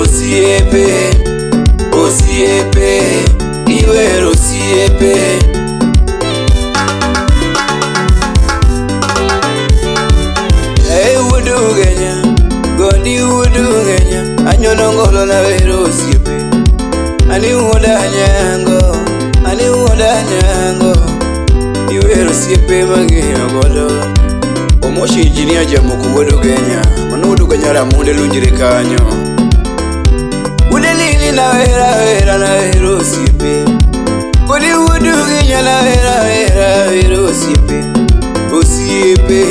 Iwero osiepe, osiepe, iwero osiepe. Ei wuod Ugenya, godi wuod Ugenya, anyono ngolo na wero osiepe. Ani wuod Anyango, ani wuod Anyango, iwero osiepe mang'iyo godo. Omoshi injinia jamoko wuod Ugenya, mano wuod Ugenya Ramonde lunjre kanyo. Udelini na wera wera na wero osiepe. Godi wuod Ugenya na wera wera wero osiepe. Osiepe,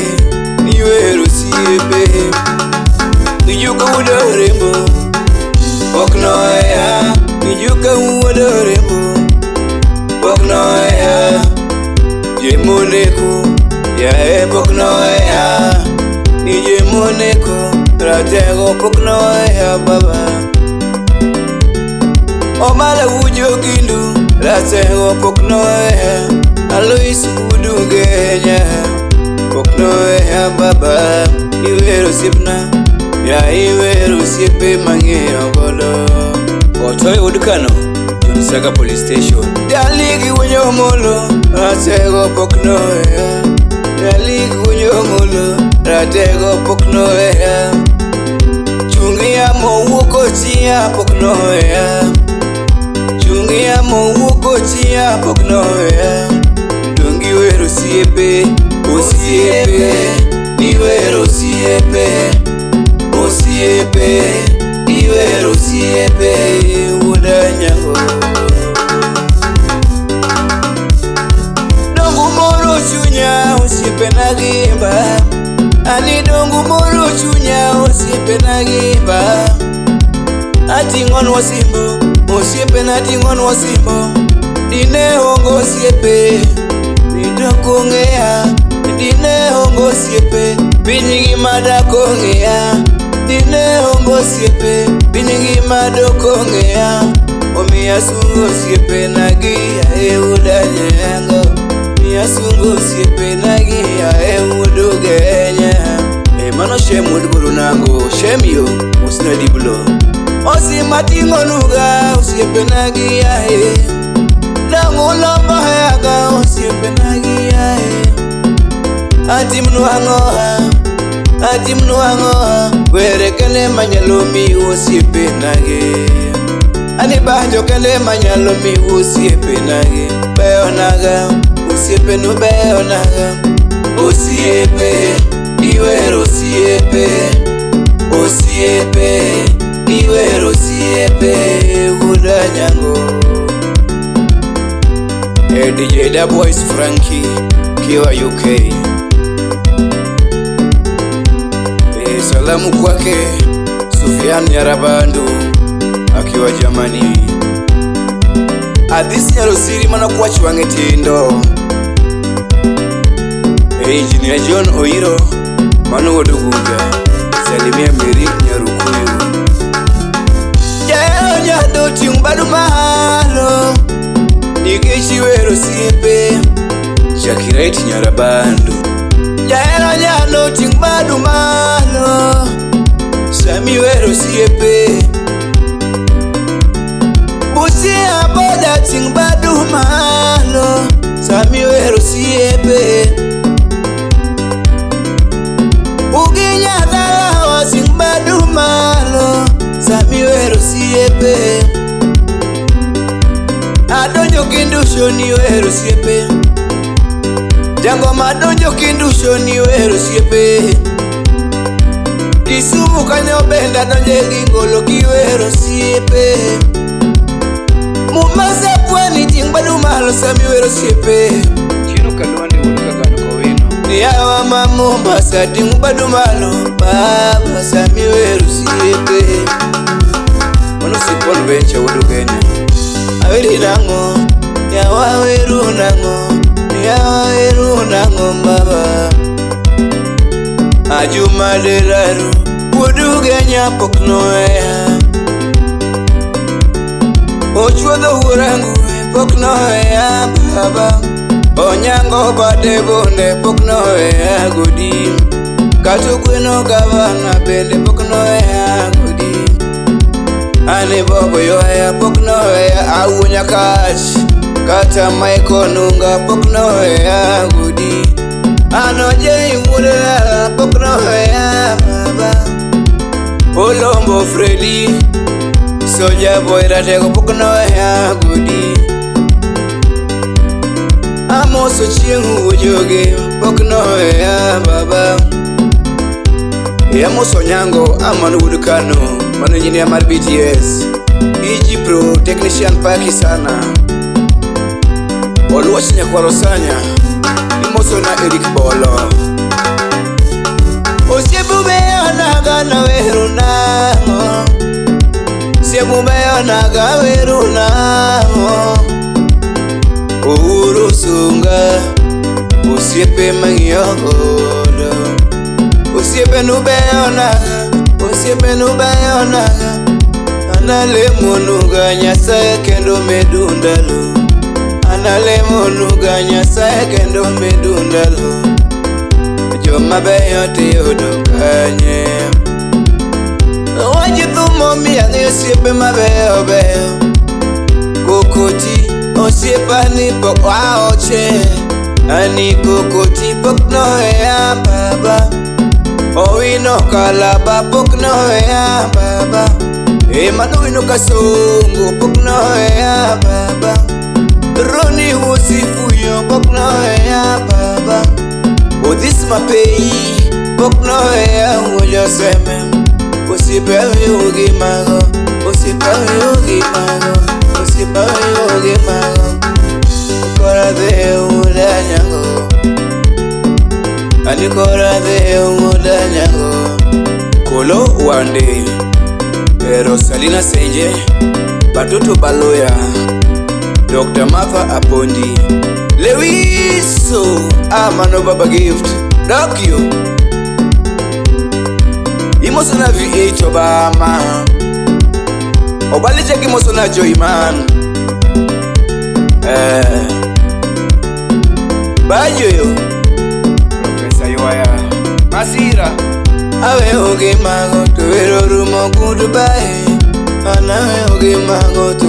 iwero osiepe. Nijuka wuod Orembo, pok noya. Nijuka wuod Orembo, pok noya. Jemoneko, yae pok noya. Ni jemoneko, ratego pok noya baba. Omala wujo gindu, ratego pok noya. Alois wuod Ugenya, pok noya baba. Iwero osiepna, ya iwero osiepe mang'iyo godo. Otoyo wuod Kano, John Saga Police Station. Daligi winyo molo, ratego pok noya. Daligi winyo molo, ratego pok noya. Chungi yamo wuok ochia pok noya. Chungi yamo wuok ochia pok noya. Dongi wero osiepe, osiepe, iwero osiepe, osiepe, iwero osiepe, wuod Anyango. Dongu moro chunya osiepena gimba, ani dongu moro chunya osiepena gimba. Ating'onwa simbo, osiepena ating'onwa simbo. Dine onge osiepe, didok ong'eya. Dine onge osiepe, piny ngima dak ong'eya. Dine onge osiepe, piny ngima dok ong'eya. Omiyo asungo osiepena gi ae wuod Anyango. Miyo asungo osiepena gi ae wuod Ugenya. E mano Shem wuod Burunango, Shem yo, mosna diblo. Osima ting'onuga osiepena gi ae. Dang' ulombo heaga osiepena gi ae. Atimnu ang'o atimnu ang'o, were kende manyalo miyo osiepena gi. Ani banjo kende manyalo miyo osiepena gi. Beyonaga, osiepenu beyonaga. Osiepe, iwero osiepe, osiepe, iwero osiepe, wuod Anyango. DJ Dubwise Frankie kiwa UK. Salamu kwake Sufian Nyarabandu akiwa Germany. Adhis Nyarosiri mano kwach wang'e tindo. Engineer John Oiro mano wuod Ugunja. Salimia Mary Nyarukuyu. Jahero nyado ting' badu malo nikech iwero osiepe. Shakirait Nyarabandu. Jahero nyalo ting' badu malo sami wero osiepe. Busia boda ting' badu malo sami wero osiepe. Ugenya dalawa ting' badu malo sami wero osiepe. Adonjo kindusho ni wero osiepe. Jangoma adonjo kindusho ni wero osiepe. Kisumu kanyo bende adonje gi ngolo kiwero osiepe. Mombasa pwani ting' badu malo sami wero osiepe. Chino Kalwande wuod Kagano Kowino. Yawa ma Mombasa ting' badu malo baba sami wero osiepe. Mano Sipon Venture wuod Ugenya. Aweri nang'o, yawa weru nang'o, yawa weru nang'o baba. Ajuma Deraru wuod Ugenya pok noweya. Ochuodho wuorangu pok noweya baba. Onyango bade bonde pok noweya godi. Kata Ogweno gavana bende pok noweya godi. Ani bobo yoya pok noweya awuo nyakach. Kata Michael Nunga pok noweya gudi. Ano Jerry wuod dala pok noweya baba. Olombo Freddy Soja boy ratego pok noweya gudi. Amoso chieng' wuojoge pok noweya baba. Amoso Nyango amano wuod Kano mano engineer mar BTS. EG Pro technician paki sana. Oluoch nyakwaro Sanya imoso na Eric Bolo. Osiepe beyonaga naweru nang'o. Osiepe beyonaga weru nang'o. Uhuru sunga osiepe mang'iyo godo. Osiepe nubeyonaga, osiepe nubeyonaga. Analemonuga Nyasaye kendo medu ndalo. Analemonuga Nyasaye kendo medu ndalo. Joma beyo tiyudo kanye? Wach thum omiyo ang'eyo osiepe mabeyo beyo. Kokoti osiepani pok waoche. Ani kokoti pok noweya baba. Owino Kalaba pok noweya baba. Emmanuel Owino Kasongo pok noweya baba. Roni Wosifuyo pok noweya baba. Odhis Mapei pok noweya wuoyo seme. Osiepe aweyo gi mago, osiepe aweyo gi mago, osiepe aweyo gi mago. Kora dhi wuoda nyango. Ani kora dhi wuoda nyango. Kolo Wande Rosalina Senje Batoto Baloya Dr. Martha Apondi Lewiso Amano Baba Gift Dokyo Imoso na V8 Obama Obalicha kimoso na Joyman Bajoyo Professor Yoya Masira Awe oge mago to wero rumo goodbye. Anawe oge mago to